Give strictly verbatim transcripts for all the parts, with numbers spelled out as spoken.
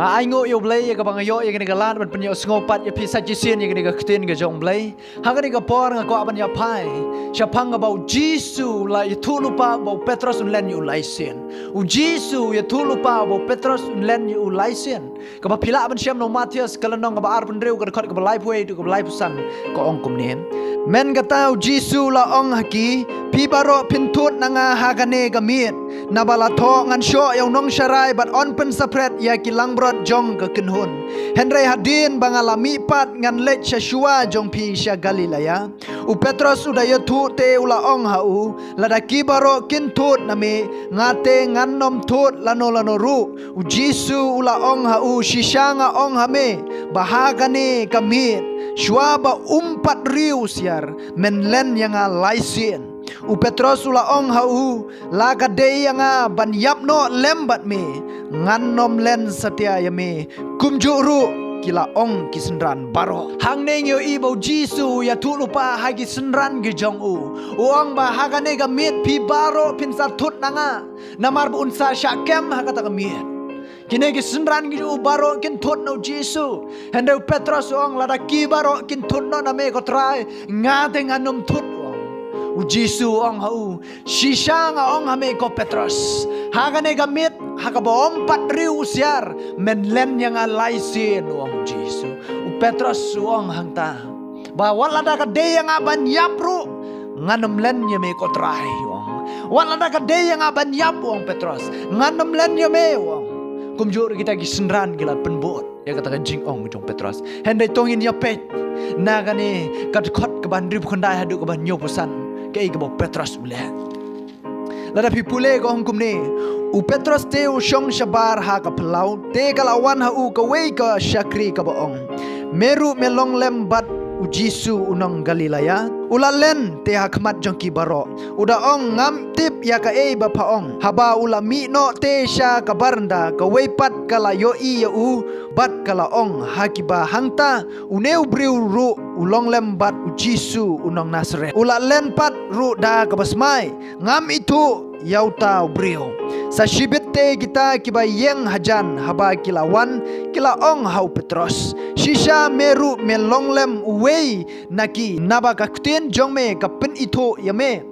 Nga ainguh ïa U Blei ïa kaba nga ïoh ïa kane ka lad ban pynïohsngew pat ïa phi sa shisien ïa kane ka ktien ka jong U Blei. Ha kane ka por nga kwah ban ïa phai shaphang kaba U Jisu u la ïathuh lypa ba U Petros un len ïa u lai sien. U Jisu u ïathuh lypa ba U Petros un len ïa u lai sien. Kaba phi lah ban shem na u Mathaios ka lynnong kaba arphew hynriew ka dkhot kaba laiphew wei haduh kaba laiphew san, ka ong kumne: Men kata U Jisu u la ong ha ki, phi baroh phin thut na nga ha kane ka miet. Naba la thoh, ngan shoh ïa u nongsharai bad yn pynsaphriang ïa ki langbrot jong ka kynhun. Hynrei hadien ba nga la mihpat ngan leit sha shuwa jong phi sha Galilea. U Petros u da ïathuh te u la ong ha u, lada ki baroh kin thut na me, nga te ngan ym thut lano lano ruh. U Jisu u la ong ha u, shisha nga ong ha me, ba ha kane ka miet, shuwa ba um pat riew siar, men len ïa nga lai sien. U Petros u la ong ha u, la ka dei ïa nga ban ïap noh lem bad me, ngan ym len satia ïa me. Kumjuh ruh ki la ong ki synran baroh. Hangne ngi ïohi ba U Jisu u ïathuh lypa ha ki synran ki jong u. U ong ba ha kane ka miet phi baroh phin sa thut na nga. Namar ba un sa shah kem ha kata ka miet. Kine ki synran ki jong u baroh kin thut na U Jisu. Hynrei U Petros u ong, lada ki baroh kin thut noh na me ko Trai, nga te ngan ym thut, u ong. U Jisu u ong ha u, shisha nga ong ha me ko Petros, ha kane ka miet, ha kaba um pat riew siar, men len ïa nga lai sien, u ong U Jisu. U Petros u ong hangta, ba wat lada ka dei ïa nga ban ïap ruh, ngan ym len ïa me ko Trai, u ong. Wat lada ka dei ïa nga ban ïap, u ong Petros, ngan ym len ïa me, u ong. Kumjuh ruh kita ki synran ki la pynbud ïa kata ka jingong jong Petros. Hynrei to ngin ïa peit na kane ka dkhot kaba hynriewphew khyndai haduh kaba hynñiewphew san, kaei kaba u Petros u leh. Lada phi pule ka ong kumne: U Petros te u shong shabar ha ka phyllaw, te ka la wan ha u kawei ka shakri kaba ong, me ruh me long lem bad U Jisu u nong Galilea. U la len te ha khmat jong ki baroh, u da ong, ngam tip ïa kaei ba pha ong. Haba u la mih noh te sha ka baranda, kawei pat ka la ïohi ïa u bad ka la ong ha kiba hangta, une u briew ruh u long lem bad U Jisu u nong Nasareth. U la len pat ruh da kaba smai, ngam ithuh ïa uta u briew. Sa shibit te kita kiba ïeng hajan haba ki la wan, ki la ong ha u Petros, shisha me ruh me long lem uwei na ki, naba ka ktien jong me ka pynithuh ïa me.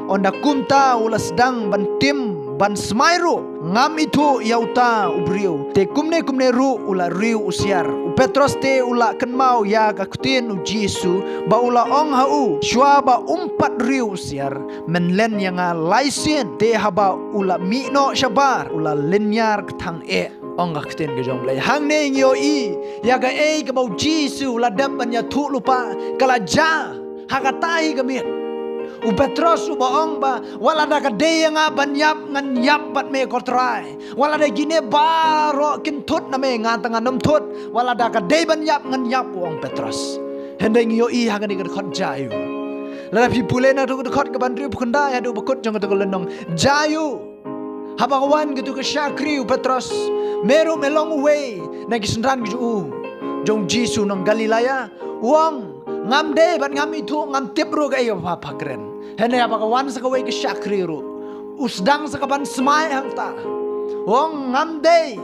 Ynda kumta u la sdang ban tim ban smai ruh, ngam ithuh ïa uta u briew. Te kumne kumne ruh u la riew u siar. U Petros te u la kynmaw ïa ka ktien U Jisu ba u la ong ha u, shuwa ba um pat riew u siar, men len ïa nga lai sien. Te haba u la mih noh shabar, u la lynñiar kthang eh, ong ka ktien ka jong U Blei. Hangne ngi ïohi ïa kaei kaba U Jisu u la dep ban ïathuh lypa ka la jia ha kata hi ka miet. U Petros uba ong ba wat lada ka dei ïa nga ban ïap, ngan ïap bad me ko Trai. Wat lada kine baroh kin thut na me, nga te ngan ym thut. Wat lada ka dei ban ïap, ngan ïap, u ong Petros. Hynrei ngi ïohi ha kane ka dkhot jia ïa u. Lada phi pule na katu ka dkhot kaba hynriewphew khyndai haduh ba kut jong katu ka lynnong, jia ïa u. Haba ka wan katu ka shakri, u Petros, me ruh me long uwei na ki synran ki jong u, jong U Jisu nong Galilea. U ong, ngam dei bad ngam ithuh, ngam tip ruh kaei ba pha kren. Hynrei haba ka wan sa kawei ka shakri ruh, u sdang sa ka ban smai hangta. U ong, ngam dei.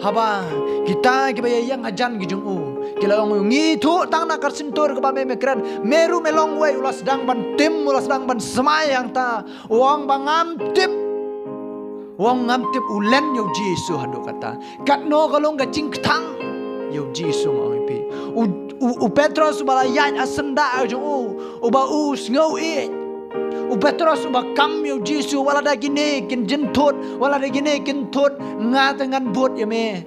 Haba kita kiba ïeng hajan ki jong u ki la ong, ngi ithuh tang na ka shyntur kaba me me kren. Me ruh me long uwei. U la sdang ban tim, u la sdang ban smai hangta. U ong ba ngam tip. U ong ngam tip, u len ïa U Jisu haduh katta. Katno ka long ka jingkthang ïa U Jisu, nga ong ïa phi. U, u, u Petros uba la ïaid ha syndah jong u, uba u sngew ïeit. U Petros uba kam ïa U Jisu, wat lada kine kin jin thut, wat lada kine kin thut, nga te ngan bud ïa me.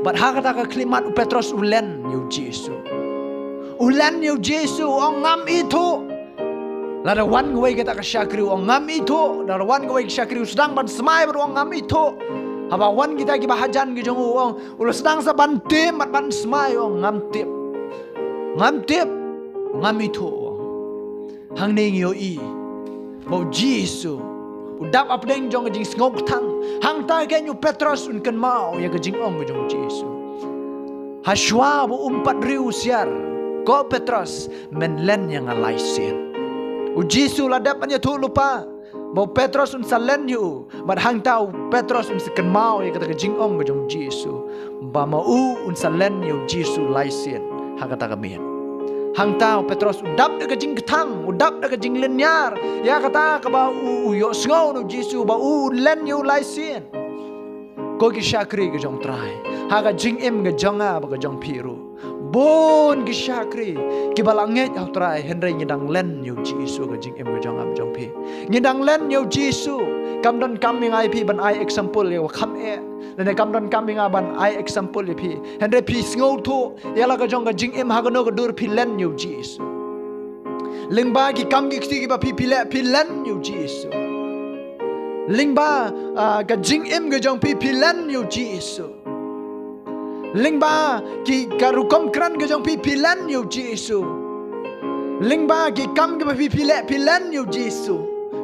Bad ha kata ka khyllipmat u Petros u len ïa U Jisu. U len ïa U Jisu, u ong ngam ithuh. Lada wan kawei kata ka shakri, u ong ngam ithuh. Lada wan kawei ka shakri, u sdang ban smai bad u ong ngam ithuh. Haba wan kita kiba hajan ki jong u, u ong, u la sdang sa ban tim bad ban smai, u ong ngam tip. Ngam tip. Ngam ithuh, u ong. Hangne ngi ïohi ba U Jisu u dap hapdeng jong ka jingsngewkthang. Hangta keiñ u Petros un kynmaw ïa ka jingong ka jong U Jisu. Hashwa ba um pat riew siar, ko Petros, men len ïa nga lai sien. U Jisu la dep ban ïathuh lypa Ba u Petros un sa len ïa u. Bad hangta u Petros un sa kynmaw ïa kata ka jingong ka jong u Jisu. Ba ma u un sa len ïa u Jisu lai sien ha kata ka miet. Hangta u Petros u dap da ka jingkthang, u dap da ka jinglynñiar ïa kata kaba u, u ïohsngew na u Jisu ba u un len ïa u lai sien. Ko ki shakri ka jong u Trai, ha ka jingim ka jong nga bad ka jong phi ruh. Bun ki shakri kiba la ngeit ha u Trai, hynrei ngi dang len ïa u Jisu ha ka jingim ka jong nga bad jong phi. Ngi dang len ïa u Jisu. Kam donkam ïa nga ïa phi ban ai example ïa u kham eh. Lane kam donkam ïa nga ban ai example ïa phi. Hynrei phi sngewthuh ïa la ka jong ka jingim, ha kano ka dur phi len ïa u Jisu. Lyngba ki kam ki kti kiba phi, phi leh, phi len ïa u Jisu. Lyngba, ah, ka jingim ka jong phi, phi len ïa u Jisu. Lyngba ki, ka rukom kren ka jong phi, phi len ïa u Jisu. Lyngba ki kam kiba phi, phi leh, phi len ïa u Jisu.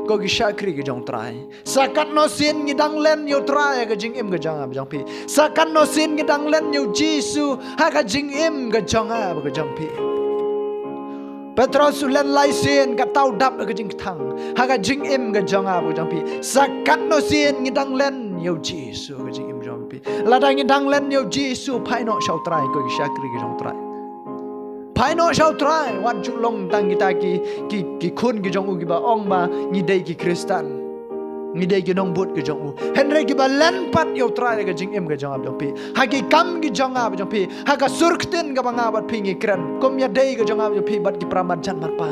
Ko ki shakri ka jong u Trai. Sa katno sien ngi dang len ïa u Trai ha ka jingim ka jong nga bad jong phi. Sa katno sien ngi dang len ïa u Jisu ha ka jingim ka jong nga bad ka jong phi. Petros u len lai sien, kata u dap da ka jingkthang ha ka jingim ka jong nga bad ka jong phi. Sa katno sien ngi dang len ïa u Jisu ha ka jingim jong phi. Lada ngi dang len ïa u Jisu, phai noh sha u Trai, ko ki shakri ki jong u Trai. Phai noh sha u Trai, wat ju long tang kita ki, ki, ki khun ki jong u kiba ong ba ngi dei ki Khristan. Ngi dei ki nongbud ki jong u. Hynrei kiba len pat ïa u Trai ha ka jingim ka jong nga bad jong phi. Ha ki kam ki jong nga bad jong phi. Ha ka sur ktien kaba nga bad phi ngi kren. Kum ïadei ka jong nga bad jong phi bad ki para marjan marpa.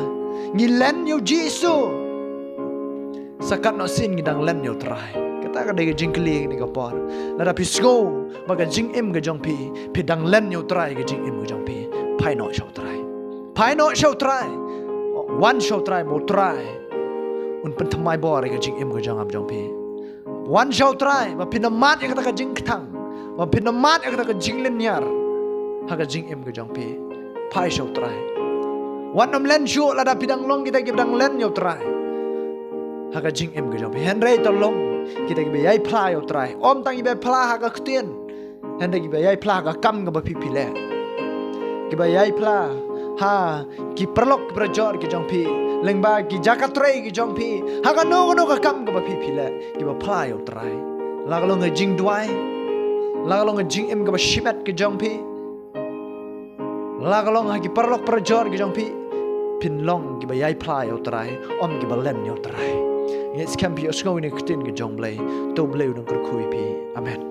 Ngi len ïa u Jisu. Sa katno sien ngi dang len ïa u Trai. Kata ka dei ka jingkylli kane ka por. Lada phi sngew ba ka jingim ka jong phi, phi dang len ïa u Trai ka jingim ka jong phi. Phai noh sha u Trai. Phai noh sha u Trai. Wan sha u Trai, ba u Trai un pynthymmai bor ïa ka jingim ka jong nga bad jong phi. Wan sha u Trai, ba phin ym mad ïa kata ka jingkthang, ba phin ym mad ïa kata ka jinglynñiar ha ka jingim ka jong phi. Phai sha u Trai. Wat nym len shuh lada phi dang long kita kiba dang len ïa u Trai ha ka jingim ka jong phi. Hynrei to long kita kiba ïai phla ïa u Trai. Ym tang kiba ïai phla ha ka ktien, hynrei kiba ïai phla ha ka kam kaba phi, phi leh. Kiba ïai phla ha ki paralok parajor ki jong phi, lyngba ki jaka trei ki jong phi, ha kano kano ka kam kaba phi, phi leh. Kiba phla ïa u Trai. La ka long ka jingduwai, la ka long ka jingim kaba shimet ki jong phi, la ka long ha ki paralok parajor ki jong phi, phin long kiba ïai phla ïa u Trai, ym kiba len ïa u Trai. Ngeit skhem phi ïohsngew ïa kane ka ktien ka jong u Blei. To u Blei un nang kyrkhu ïa phi. Amen.